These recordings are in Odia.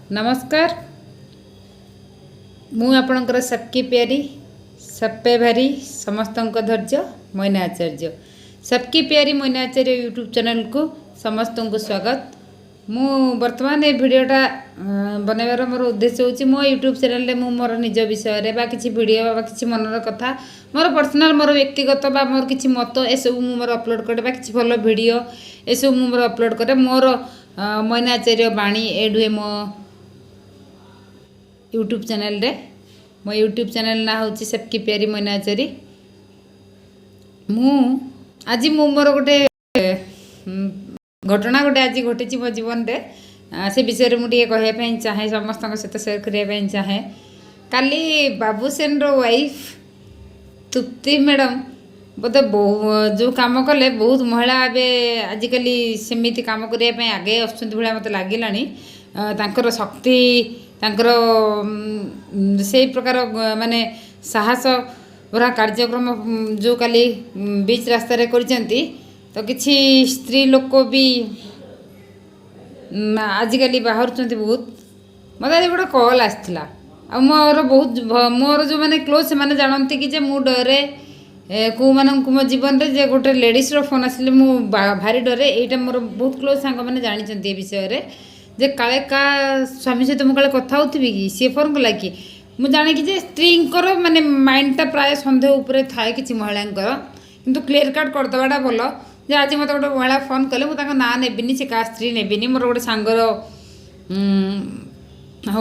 ନମସ୍କାର, ମୁଁ ଆପଣଙ୍କର ସବକି ପ୍ୟାରୀ, ସବପେ ଭାରି, ସମସ୍ତଙ୍କ ଧୈର୍ଯ୍ୟ ମଇନା ଆଚାର୍ଯ୍ୟ। ସବକି ପ୍ୟାରୀ ମଇନା ଆଚାର୍ଯ୍ୟ ୟୁଟ୍ୟୁବ୍ ଚ୍ୟାନେଲକୁ ସମସ୍ତଙ୍କୁ ସ୍ୱାଗତ। ମୁଁ ବର୍ତ୍ତମାନ ଏ ଭିଡ଼ିଓଟା ବନାଇବାର ମୋର ଉଦ୍ଦେଶ୍ୟ ହେଉଛି, ମୋ ୟୁଟ୍ୟୁବ୍ ଚ୍ୟାନେଲରେ ମୁଁ ମୋର ନିଜ ବିଷୟରେ ବା କିଛି ଭିଡ଼ିଓ ବା କିଛି ମନର କଥା, ମୋର ପର୍ସନାଲ୍, ମୋର ବ୍ୟକ୍ତିଗତ ବା ମୋର କିଛି ମତ, ଏସବୁ ମୁଁ ମୋର ଅପଲୋଡ଼ କରେ ବା କିଛି ଭଲ ଭିଡ଼ିଓ ଏସବୁ ମୁଁ ମୋର ଅପଲୋଡ଼ କରେ। ମୋର ମଇନା ଆଚାର୍ଯ୍ୟ ବାଣୀ ଏଡ୍ ହୁଏ ମୋ ୟୁଟ୍ୟୁବ୍ ଚ୍ୟାନେଲରେ। ମୋ ୟୁଟ୍ୟୁବ୍ ଚ୍ୟାନେଲ୍ ନାଁ ହେଉଛି ସବକି ପ୍ୟାରୀ ମଇନା ଆଚାରୀ। ମୁଁ ଆଜି ମୁଁ ମୋର ଗୋଟେ ଘଟଣା ଗୋଟେ ଆଜି ଘଟିଛି ମୋ ଜୀବନରେ, ସେ ବିଷୟରେ ମୁଁ ଟିକେ କହିବା ପାଇଁ ଚାହେଁ, ସମସ୍ତଙ୍କ ସହିତ ସେୟାର କରିବା ପାଇଁ ଚାହେଁ। କାଲି ବାବୁସେନର ୱାଇଫ୍ ତୃପ୍ତି ମ୍ୟାଡ଼ାମ୍ ବୋଧେ ବହୁ ଯେଉଁ କାମ କଲେ, ବହୁତ ମହିଳା ଏବେ ଆଜିକାଲି ସେମିତି କାମ କରିବା ପାଇଁ ଆଗେଇ ଆସୁଛନ୍ତି ଭଳିଆ ମୋତେ ଲାଗିଲାଣି। ତାଙ୍କର ଶକ୍ତି, ତାଙ୍କର ସେଇ ପ୍ରକାର ମାନେ ସାହସ ଭରା କାର୍ଯ୍ୟକ୍ରମ ଯେଉଁ କାଲି ବିଚ୍ ରାସ୍ତାରେ କରିଛନ୍ତି, ତ କିଛି ସ୍ତ୍ରୀ ଲୋକ ବି ଆଜିକାଲି ବାହାରୁଛନ୍ତି ବହୁତ। ମୋତେ ଆଜି ଗୋଟେ କଲ୍ ଆସିଥିଲା ଆଉ ମୋର ବହୁତ, ମୋର ଯେଉଁମାନେ କ୍ଲୋଜ୍ ସେମାନେ ଜାଣନ୍ତି କି ଯେ ମୁଁ ଡରେ କେଉଁମାନଙ୍କୁ ମୋ ଜୀବନରେ, ଯେ ଗୋଟେ ଲେଡ଼ିଜ୍ର ଫୋନ୍ ଆସିଲେ ମୁଁ ଭାରି ଡରେ। ଏଇଟା ମୋର ବହୁତ କ୍ଲୋଜ୍ ସାଙ୍ଗମାନେ ଜାଣିଛନ୍ତି ଏ ବିଷୟରେ, ଯେ କାଳେ କାହା ସ୍ୱାମୀ ସହିତ ମୁଁ କାଳେ କଥା ହେଉଥିବି କି, ସିଏ ଫୋନ୍ କଲା କି। ମୁଁ ଜାଣେ କି ଯେ ସ୍ତ୍ରୀଙ୍କର ମାନେ ମାଇଣ୍ଡଟା ପ୍ରାୟ ସନ୍ଦେହ ଉପରେ ଥାଏ କିଛି ମହିଳାଙ୍କର, କିନ୍ତୁ କ୍ଲିୟର୍ କଟ୍ କରିଦେବାଟା ଭଲ। ଯେ ଆଜି ମୋତେ ଗୋଟେ ମହିଳା ଫୋନ୍ କଲେ, ମୁଁ ତାଙ୍କ ନାଁ ନେବିନି, ସେ କାହା ସ୍ତ୍ରୀ ନେବିନି, ମୋର ଗୋଟେ ସାଙ୍ଗର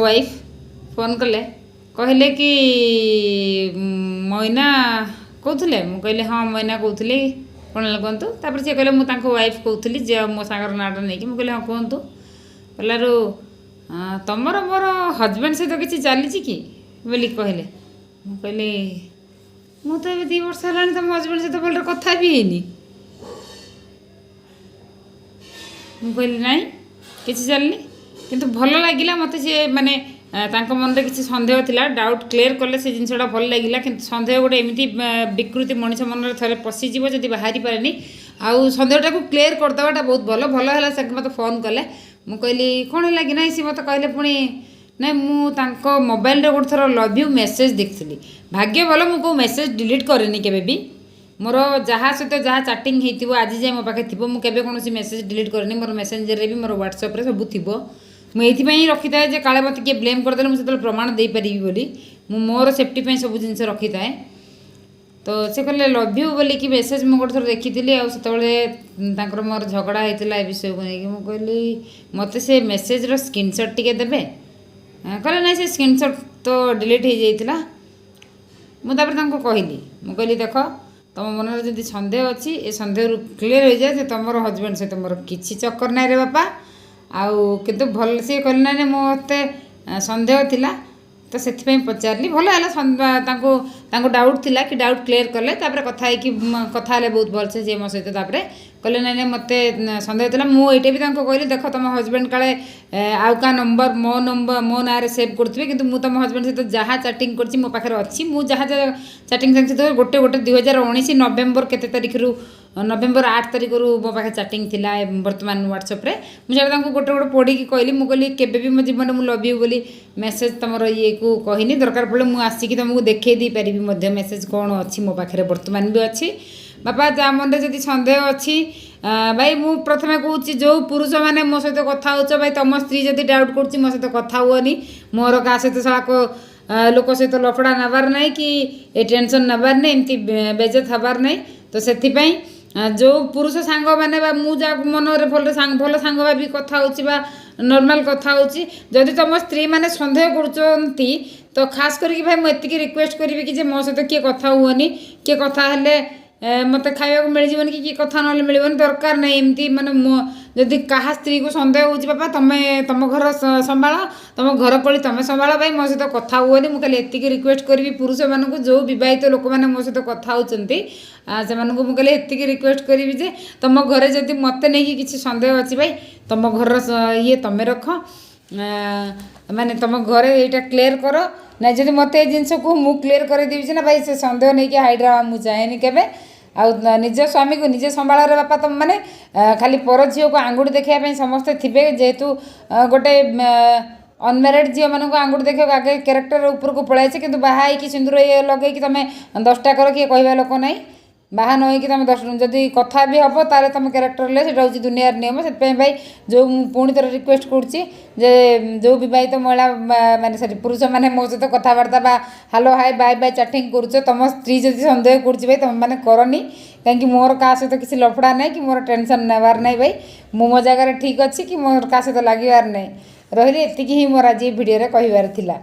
ୱାଇଫ୍ ଫୋନ୍ କଲେ। କହିଲେ କି ମଇନା କହୁଥିଲେ? ମୁଁ କହିଲି, ହଁ, ମଇନା କହୁଥିଲି, କ'ଣ ହେଲା କୁହନ୍ତୁ। ତାପରେ ସେ କହିଲେ, ମୁଁ ତାଙ୍କ ୱାଇଫ୍ କହୁଥିଲି, ଯେ ମୋ ସାଙ୍ଗର ନାଁଟା ନେଇକି। ମୁଁ କହିଲି, ହଁ, କୁହନ୍ତୁ। କହିଲାରୁ, ତମର ମୋର ହଜବେଣ୍ଡ ସହିତ କିଛି ଚାଲିଛି କି ବୋଲି କହିଲେ। ମୁଁ କହିଲି, ମୁଁ ତ ଏବେ 2 ବର୍ଷ ହେଲାଣି ତମ ହଜବେଣ୍ଡ ସହିତ ଭଲରେ କଥା ବି ହେଇନି। ମୁଁ କହିଲି, ନାଇଁ, କିଛି ଚାଲିନି। କିନ୍ତୁ ଭଲ ଲାଗିଲା ମୋତେ, ସିଏ ମାନେ ତାଙ୍କ ମନରେ କିଛି ସନ୍ଦେହ ଥିଲା, ଡାଉଟ୍ କ୍ଲିୟର୍ କଲେ, ସେ ଜିନିଷଟା ଭଲ ଲାଗିଲା। କିନ୍ତୁ ସନ୍ଦେହ ଗୋଟେ ଏମିତି ବିକୃତି, ମଣିଷ ମନରେ ଥରେ ପଶିଯିବ ଯଦି ବାହାରି ପାରେନି। ଆଉ ସନ୍ଦେହଟାକୁ କ୍ଲିୟର୍ କରିଦେବାଟା ବହୁତ ଭଲ। ଭଲ ହେଲା ସେ ମୋତେ ଫୋନ୍ କଲେ। ମୁଁ କହିଲି, କ'ଣ ହେଲା କି? ନାଇଁ, ସେ ମୋତେ କହିଲେ ପୁଣି, ନାଇଁ, ମୁଁ ତାଙ୍କ ମୋବାଇଲରେ ଗୋଟେ ଥର ଲଭ୍ you message ଦେଖିଥିଲି। ଭାଗ୍ୟ ଭଲ, ମୁଁ କେଉଁ ମେସେଜ୍ ଡିଲିଟ୍ କରେନି କେବେ ବି। ମୋର ଯାହା ସହିତ ଯାହା ଚାଟିଂ ହେଇଥିବ, ଆଜି ଯାଏଁ ମୋ ପାଖରେ ଥିବ। ମୁଁ କେବେ କୌଣସି ମେସେଜ୍ ଡିଲିଟ୍ କରେନି। ମୋର ମେସେଞ୍ଜରରେ ବି, ମୋର ହ୍ୱାଟ୍ସଆପ୍ରେ ସବୁ ଥିବ। ମୁଁ ଏଇଥିପାଇଁ ରଖିଥାଏ ଯେ କାଳେ ମୋତେ କିଏ ବ୍ଲେମ୍ କରିଦେଲେ ମୁଁ ସେତେବେଳେ ପ୍ରମାଣ ଦେଇପାରିବି ବୋଲି। ମୁଁ ମୋର ସେଫ୍ଟି ପାଇଁ ସବୁ ଜିନିଷ ରଖିଥାଏ। ତ ସେ କହିଲେ, ଲଭ୍ you ବୋଲିକି ମେସେଜ୍ ମୁଁ ଗୋଟେ ଥର ଦେଖିଥିଲି ଆଉ ସେତେବେଳେ ତାଙ୍କର ମୋର ଝଗଡ଼ା ହେଇଥିଲା ଏ ବିଷୟକୁ ନେଇକି। ମୁଁ କହିଲି, ମୋତେ ସେ ମେସେଜ୍ର ସ୍କ୍ରିନସଟ୍ ଟିକେ ଦେବେ? କହିଲେ, ନାଇଁ, ସେ ସ୍କ୍ରିନସଟ୍ ତ ଡିଲିଟ୍ ହେଇଯାଇଥିଲା। ମୁଁ ତାପରେ ତାଙ୍କୁ କହିଲି, ମୁଁ କହିଲି, ଦେଖ, ତୁମ ମନରେ ଯଦି ସନ୍ଦେହ ଅଛି, ଏ ସନ୍ଦେହରୁ କ୍ଲିୟର୍ ହେଇଯାଏ ଯେ ତୁମର ହଜବେଣ୍ଡ ସହିତ ମୋର କିଛି ଚକ୍କର ନାହିଁ ରେ ବାପା। ଆଉ କିନ୍ତୁ ଭଲ, ସିଏ କହିଲେ, ନାଇଁ ନାଇଁ, ମୋତେ ସନ୍ଦେହ ଥିଲା ତ ସେଥିପାଇଁ ପଚାରିଲି। ଭଲ ହେଲା, ତାଙ୍କୁ ଡାଉଟ୍ ଥିଲା କି ଡାଉଟ୍ କ୍ଲିୟର୍ କଲେ। ତାପରେ କଥା ହେଇକି କଥା ହେଲେ ବହୁତ ଭଲସେ ସିଏ ମୋ ସହିତ। ତାପରେ କହିଲେ, ନାଇଁ ନାଇଁ, ମୋତେ ସନ୍ଦେହ ଥିଲା। ମୁଁ ଏଇଟା ବି ତାଙ୍କୁ କହିଲି, ଦେଖ, ତୁମ ହଜବେଣ୍ଡ କାଳେ ଆଉ କାହା ନମ୍ବର ମୋ ନମ୍ବର ମୋ ନାଁରେ ସେଭ୍ କରୁଥିବେ, କିନ୍ତୁ ମୁଁ ତୁମ ହଜବେଣ୍ଡ ସହିତ ଯାହା ଚାଟିଂ କରିଛି ମୋ ପାଖରେ ଅଛି। ମୁଁ ଯାହା ଯାହା ଚାଟିଂ ତାଙ୍କ ସହିତ ଗୋଟେ ଗୋଟେ 2019 ନଭେମ୍ବର କେତେ ତାରିଖରୁ, ନଭେମ୍ବର 8 ତାରିଖରୁ ମୋ ପାଖରେ ଚାଟିଂ ଥିଲା ବର୍ତ୍ତମାନ ହ୍ୱାଟ୍ସଆପ୍ରେ। ମୁଁ ସେଇଟା ତାଙ୍କୁ ଗୋଟେ ଗୋଟେ ପଢ଼ିକି କହିଲି। ମୁଁ କହିଲି, କେବେ ବି ମୋ ଜୀବନରେ ମୁଁ ଲଭ୍ you ବୋଲି ମେସେଜ୍ ତୁମର ଇଏକୁ କହିନି। ଦରକାର ପଡ଼ିଲେ ମୁଁ ଆସିକି ତୁମକୁ ଦେଖେଇ ଦେଇପାରିବି ମଧ୍ୟ, ମେସେଜ୍ କ'ଣ ଅଛି ମୋ ପାଖରେ ବର୍ତ୍ତମାନ ବି ଅଛି। ବାପା, ଯାହା ମନରେ ଯଦି ସନ୍ଦେହ ଅଛି ଭାଇ, ମୁଁ ପ୍ରଥମେ କହୁଛି, ଯେଉଁ ପୁରୁଷମାନେ ମୋ ସହିତ କଥା ହେଉଛ ଭାଇ, ତୁମ ସ୍ତ୍ରୀ ଯଦି ଡାଉଟ୍ କରୁଛି, ମୋ ସହିତ କଥା ହୁଅନି। ମୋର କାହା ସହିତ ଶଳାକ ଲୋକ ସହିତ ଲଫଡ଼ା ନେବାର ନାହିଁ କି ଏ ଟେନସନ୍ ନେବାର ନାହିଁ, ଏମିତି ବେଜତ ହେବାର ନାହିଁ। ତ ସେଥିପାଇଁ ଯେଉଁ ପୁରୁଷ ସାଙ୍ଗମାନେ ବା ମୁଁ ଯାହାକୁ ମନରେ ଭଲରେ ଭଲ ସାଙ୍ଗ ଭାବି କଥା ହେଉଛି ବା ନର୍ମାଲ୍ କଥା ହେଉଛି, ଯଦି ତୁମ ସ୍ତ୍ରୀମାନେ ସନ୍ଦେହ କରୁଛନ୍ତି, ତ ଖାସ୍ କରିକି ଭାଇ ମୁଁ ଏତିକି ରିକ୍ୱେଷ୍ଟ କରିବି କି ଯେ ମୋ ସହିତ କିଏ କଥା ହୁଅନି। କିଏ କଥା ହେଲେ ମୋତେ ଖାଇବାକୁ ମିଳିଯିବନି କି କିଏ କଥା ନହେଲେ ମିଳିବନି। ଦରକାର ନାହିଁ ଏମିତି। ମାନେ ମୋ ଯଦି କାହା ସ୍ତ୍ରୀକୁ ସନ୍ଦେହ ହେଉଛି, ବାପା, ତୁମେ ତୁମ ଘର ସମ୍ଭାଳ, ତୁମ ଘର କଳି ତୁମେ ସମ୍ଭାଳ ଭାଇ, ମୋ ସହିତ କଥା ହୁଅନି। ମୁଁ ଖାଲି ଏତିକି ରିକ୍ୱେଷ୍ଟ କରିବି ପୁରୁଷମାନଙ୍କୁ, ଯେଉଁ ବିବାହିତ ଲୋକମାନେ ମୋ ସହିତ କଥା ହେଉଛନ୍ତି, ସେମାନଙ୍କୁ ମୁଁ ଖାଲି ଏତିକି ରିକ୍ୱେଷ୍ଟ କରିବି ଯେ ତୁମ ଘରେ ଯଦି ମୋତେ ନେଇକି କିଛି ସନ୍ଦେହ ଅଛି ଭାଇ, ତୁମ ଘରର ଇଏ ତୁମେ ରଖ, ମାନେ ତୁମ ଘରେ ଏଇଟା କ୍ଲିୟର୍ କର। ନାଇଁ, ଯଦି ମୋତେ ଏ ଜିନିଷ କୁହ, ମୁଁ କ୍ଲିୟର୍ କରିଦେବି ସିନା ଭାଇ। ସେ ସନ୍ଦେହ ନେଇକି ହାଇଡ୍ରାମା ମୁଁ ଚାହେଁନି କେବେ। ଆଉ ନିଜ ସ୍ୱାମୀକୁ ନିଜେ ସମ୍ଭାଳରେ ବାପା। ତୁମେ ମାନେ ଖାଲି ପର ଝିଅକୁ ଆଙ୍ଗୁଠି ଦେଖାଇବା ପାଇଁ ସମସ୍ତେ ଥିବେ। ଯେହେତୁ ଗୋଟେ ଅନମ୍ୟାରେଡ଼ ଝିଅମାନଙ୍କୁ ଆଙ୍ଗୁଠି ଦେଖିବାକୁ ଆଗେ କ୍ୟାରେକ୍ଟର ଉପରକୁ ପଳାଇছে, କିନ୍ତୁ ବାହା ହେଇକି ସିନ୍ଦୁର ଇଏ ଲଗେଇକି ତୁମେ 10ଟା କର, କିଏ କହିବା ଲୋକ ନାହିଁ। ବାହା ନ ହେଇକି ତୁମେ 10 ଯଦି କଥା ବି ହେବ, ତାହେଲେ ତୁମ କ୍ୟାରେକ୍ଟର, ସେଇଟା ହେଉଛି ଦୁନିଆର ନିୟମ। ସେଥିପାଇଁ ଭାଇ, ଯେଉଁ ମୁଁ ପୁଣି ଥରେ ରିକ୍ୱେଷ୍ଟ କରୁଛି ଯେ ଯେଉଁ ବିବାହିତ ମହିଳା ମାନେ, ସରି, ପୁରୁଷମାନେ ମୋ ସହିତ କଥାବାର୍ତ୍ତା ବା hello, hi, bye bye chatting କରୁଛ, ତୁମ ସ୍ତ୍ରୀ ଯଦି ସନ୍ଦେହ କରୁଛି, ଭାଇ ତୁମେମାନେ କରନି। କାହିଁକି ମୋର କାହା ସହିତ କିଛି ଲଫଡ଼ା ନାହିଁ କି ମୋର ଟେନସନ୍ ନେବାର ନାହିଁ। ଭାଇ, ମୁଁ ମୋ ଜାଗାରେ ଠିକ୍ ଅଛି କି ମୋର କାହା ସହିତ ଲାଗିବାର ନାହିଁ। ରହିଲି, ଏତିକି ହିଁ ମୋର ଆଜି ଏ ଭିଡ଼ିଓରେ କହିବାର ଥିଲା।